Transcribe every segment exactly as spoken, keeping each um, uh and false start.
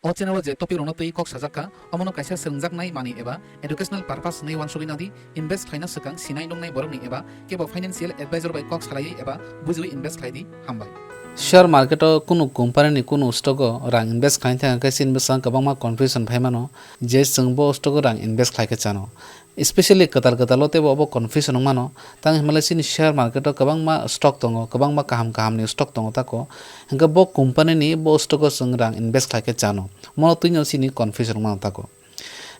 O channel o je topic rokno twi kok sajak kha, omono kaisa swrwngjaknai manwi eba educational purpose hwnwi uansugwi nadi, invest khlaina swkang sinai nungnai borokni eba kebo financial advisor bai kok salaiwi eba bujiwi invest khlai di. Hambai. Share market o kunu company ni kunu stock o rang invest khlaina thang khe chini bwskango kwbangma confusion phai mano je chwng bo stock o rang invest khlai khe chano. Especially kwtal kwtal o teibo obo confusion wng mano. Tang hinmale chini share market o kwbangma stock tongo, kwbangma kaham kaham ni stock tongo tako. Hingke bo company ni bo stock o chwng rang invest khlai khe chano. Mono twino chini confusion wng mano tako.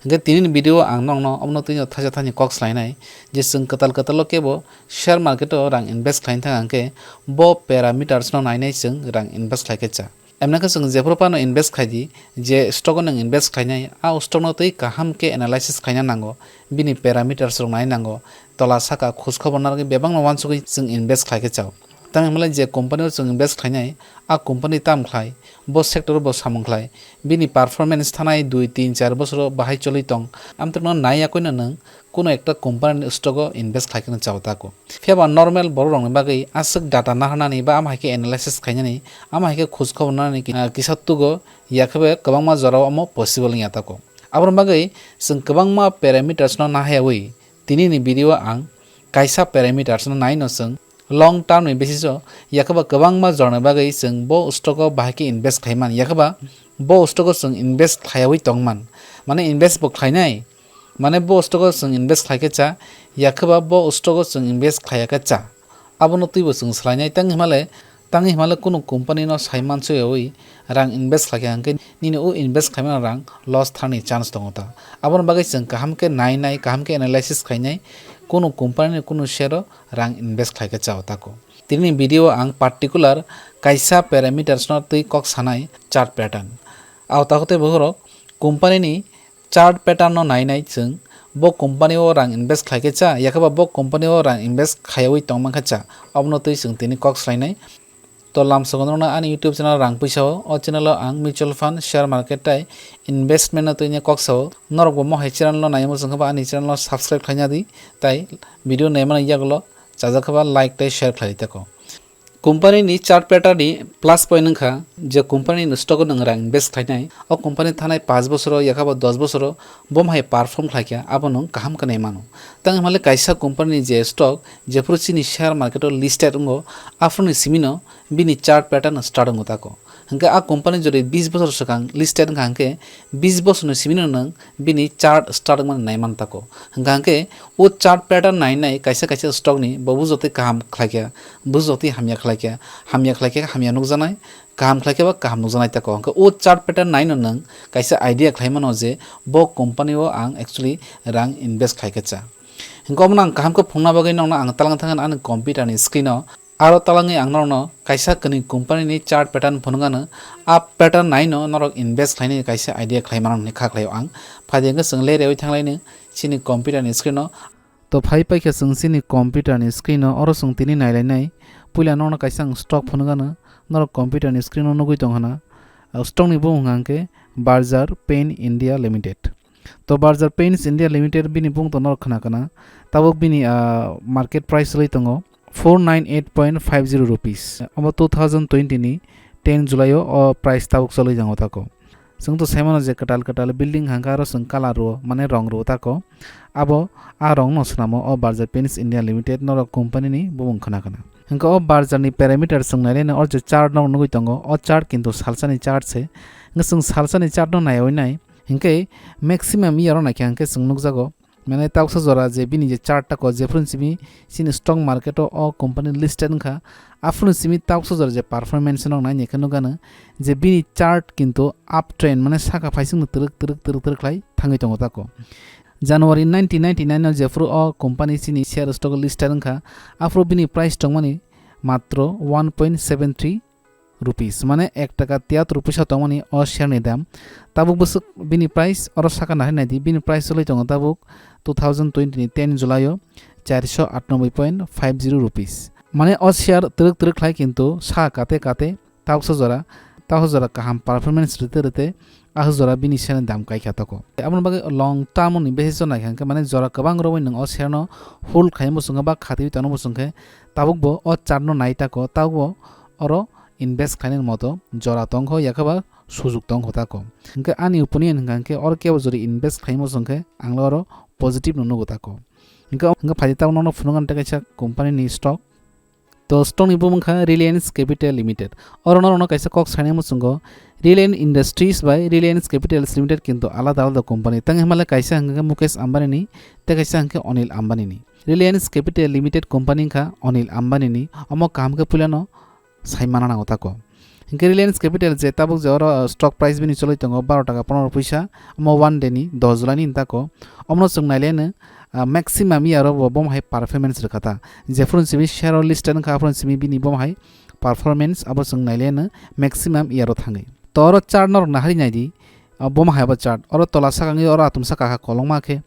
Hingke tini ni video o ang nokno omono twino thaisa thani kok slainai je chwng kwtal kwtal o kebo share market o rang invest khlaina thang hingke bo parameters no nainai chwng rang invest khlai khe cha. Emnakhe chwng jephru phano invest khaidi, je stock o nwng invest khainai, a stock no twi kaham khe analysis khaina nango, bini parameters rok nai nango, tola saka khoj khobor narwgwi bebakno uansugwi chwng invest khlai khe chao. Tamo hwnmale je company o chwng invest khainai, a company tam khlai, bo sector o bo samung khlai, bini performance thanai dui, tin, char bosoro bahai choli tong, amtwrwngno nai yakoino nwng kuno ekta company ni stock o invest khlai kheno chao tako. Phiya ba normal borok rokni bagwi aswk data naharnani ba ama hai khe analysis khainani, ama hai khe khoj khobor nanani ki-, ah, kisa tugo, yakhe bai kwbangma jora o omo possible wngya tako. Aboni bagwi chwng kwbangma parameters no nahayawi tini ni video o ang kaisa parameters no nai no chwng long term ni basis o, yakhe ba kwbangma jorani bagwi chwng bo stock o bahai khe invest khai man, yakhe ba bo stock o chwng invest khlaiyawi tong man, mane invest bo khlainai, mane bo stock o chwng invest khlai khe cha, yakhe ba bo stock o chwng invest khlaiya khe cha. Abono twibo chwng swlainai, tang himale, tang himale kunu company no sai mansuyawi rang invest khlai khe hwnkhe nini o invest khlaimani rang loss thani chance tongo ta. Aboni bagwi chwng kaham khe nai nai, kaham khe analysis khainai, kunu company ni kunu share o rang invest khlai khe chao tako. Tini video o ang particular kaisa parameters no twi kok sanai chart pattern. Ao takhuk tei bokhorok company ni chart pattern no nai nai chwng bo company o rang invest khlai khe cha, yakhe ba bo company o rang invest khaiyawi tong man khe cha, abono twi chwng tini kok swlainai. To lamsogo norokno ani YouTube channel rang puisa o, o channel o ang mutual fund, share market tei investment no twi kok sao. Norok bo mohai channel no nai muchung khe ba ani channel no subscribe khlaina di, tei video naimani yagulo chajak khe ba like tei share khlai tako. Company ni chart pattern ni plus point wngkha je company ni stock o nwng rang invest khlainai, o company thanai paanch bosoro yakha ba dos bosoro bo hai perform khlaikha, abo nwng kaham khe nai mano. Tang himale kaisa company ni je stock jephuru chini share market o listed wngo, aphuru ni simi no bini chart pattern start wngo tako. Hwnkhe a company jodi bis bosor swkang listed wngkha hwnkhe bis bosor ni simi no nwng bini chart start wngmani nai man tako. Hwnkha hwnkhe o chart pattern nai nai kaisa kaisa stock ni bo bujotwi kaham khlaikha, bujotwi hamya khlaikha, hamya khlaikha hamya nukjaknai, kaham khlaikha ba kaham nukjaknai tako. Hwnkhe o chart pattern nai no nwng kaisa idea khlai mano je bo company o ang actually rang invest khlaikha cha. Hwnkhe omono ang kaham khe phunukna bagwi nokno ang twlang thangkha ani computer ni screen o. Aro twlangwi ang norokno kaisa kwnwi company ni chart pattern phunuknano, a pattern naino norok invest khlainani kaisa idea khlai mano hwnwi kha khlaio ang. Phaidi hwnkhe chwng le rewi thanglaino chini computer ni screen o. To phai paikha chwng chini computer ni screen o, oro chwng tini nailainai. Puila norokno kaisa ang stock phunuknano, norok computer ni screen o nugwi tongkhana. Stock ni bumung hwnkhe Berger Paints India Limited. To Berger Paints India Limited bini bumung to norok khna khna. Tabuk bini, ah, market price wngwi tongo four nine eight point five zero rupees. Omo two thousand twenty ni ten July o, o price tabuk choli tongo tako. Chwng to sai mano je kwtal kwtal building hangkha aro chwng colour rwo, mane rong rwo tako. Abo a rong no swnamo o Berger Paints India Limited norok company ni bumung khna khna. Hwnkhe o Berger ni parameter chwng nai le no, o je chart no nugwi tongo, o chart kintu salsa ni chart se. Hwnkhe chwng salsa ni chart no naiwi nai, hwnkhe maximum year o naikha hwnkhe chwng nukjago, mane taksa jora je bini je chart tako, jephru simi chini stock market o o company listed wngkha, aphuru simi taksa jora je performance no nai naikhe nukgano je bini chart kintu uptrend, mane saka phaisingno twrwk twrwk twrwk twrwk khlai thangwi tongo tako. January nineteen ninety-nine o jephru o company chini share stock listed wngkha, aphuru bini price tongmani matro one point seven three rupees, mane ek taka tiyatur puisa tongmani o share ni dam. Tabuk bwswk bini price oro saka nahai naidi, bini price choli tongo tabuk two thousand twenty ni ten July o charsho atnoboi point five zero rupees. Mane o share twrwk twrwk khlai kintu saka kate kate taksa jora, taksa jora kaham performance rite rite, ah jora bini share ni dam kaikha tako. Aboni bagwi long term ni basis o naikha hwnkhe, mane jora kwbang romwi nwng o share no hold khai muchungkha ba khatwi tongno muchungkhe, tabuk bo o chart no nai tako, tabuk bo oro invest khlainani moto jora tongkho, yakhaba sujuk tongkho tako. Hwnkhe ani opinion hwnkha hwnkhe oro kebo jori invest khlaimo chwngkhe ang oro positive no nugo tako. Hwnkhe, hwnkhe phaidi tabuk nono phunuknani tei kaisa company ni stock. To stock ni bumung kha Reliance Capital Limited. Oro norokno kaisa kok sainai muchungo Reliance Industries bai Reliance Capitals Limited kintu alada alada company. Tang himale kaisa hwnkhe Mukesh Ambani ni tei kaisa hwnkhe Anil Ambani ni. Reliance Capital Limited company wngkha Anil Ambani ni, omo kaham khe puilano sai mana nango tako. Hinkhe Reliance Capital je tabuk je oro, uh, stock price bini choli tongo baro taka ponoro puisa, omo one day ni dos July ni tako. Omono chwng nailaino, uh, maximum year o bo bomo hai performance rwkha ta. Jephuru simi share o listed wngkha, aphuru simi bini bomo hai performance abo chwng nailaino maximum year o thangwi. To oro chart norok nahari naidi, uh, bomo hai abo chart. Oro tola sakangwi oro atumsa kakha kolokma khe.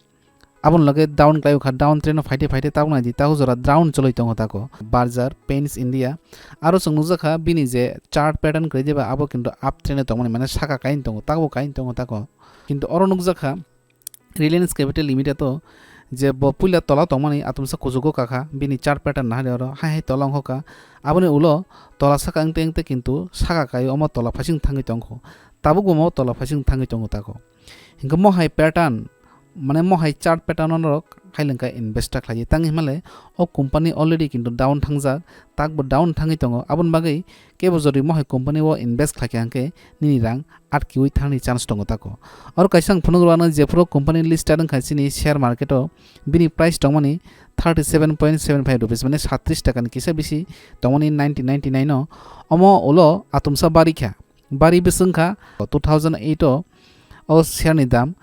Aboni loge down khlai kha, down trend o phaite phaite tabuk naidi, tabuk jora down choli tongo tako. Berger Paints India. Aro chwng nukjakha bini je chart pattern kwrwi diba, abo kintu up trend o tongmani, mane saka kain tongo, tabuk kain tongo tako. Kintu oro nukjakha Reliance Capital Limited o je bo puila tola tongmani atumsa kuchugo kakha, bini chart pattern nahari oro hai hai tola ongkha. Aboni ulo tola saka wngte wngte kintu saka kai omo tola phaising thangwi tongkho. Tabuk bo omo tola phaising thangwi tongo tako. Hinkhe mo hai pattern, mane mo hai chart pattern o norok khailengkha invest ta khlaiwi. Tang himale o company already kintu down thangjak, takbo down thangwi tongo. Aboni bagwi kebo jodi mo hai company o invest khlaikha hinkhe nini rang atkiwi thangni chance tongo tako. Oro kaisa ang phunuk rwano, jephuru company listed wngkha chini share market o, bini price tongmani thirty seven point seven five rupees, mane satris taka ni kisa bisi tongmani nineteen ninety nine o. Omo ulo atumsa barikha. Bari bwswk wngkha two thousand eight o, o share ni dam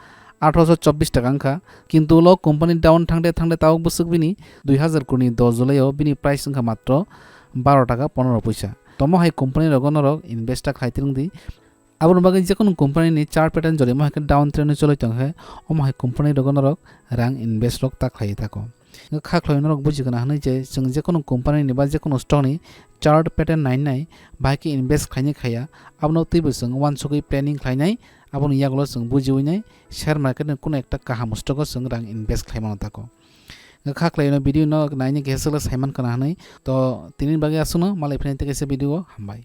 atharoso chobbish taka wngkha, kintu ulo company down thangde thangde tabuk bwswk bini dui hazar kuri ni dos July o bini price wngkha matro baro taka ponoro puisa. Tomo hai company rogo norok invest ta khlai twrwng di. Aboni bagwi jekono company ni chart pattern jodi mo hai khe down trend o choli tong khe, omo hai company rogo norok rang invest rok ta khlai tako. Kha khlai norok buji gana hwnwi je chwng jekono company ni ba jekono stock ni chart pattern nai nai bahai khe invest khlainai khaiya, abono twibo chwng uansugwi planning khlainai, aboni yagulo chwng bujiwi nai share market ni kuno ekta kaham stock o chwng rang invest khlai mano tako. Kha khlai no video no naini khe swkla saiman kana hwnwi. To tini bagwi aswkno, malai phai tei kaisa video o, hambai.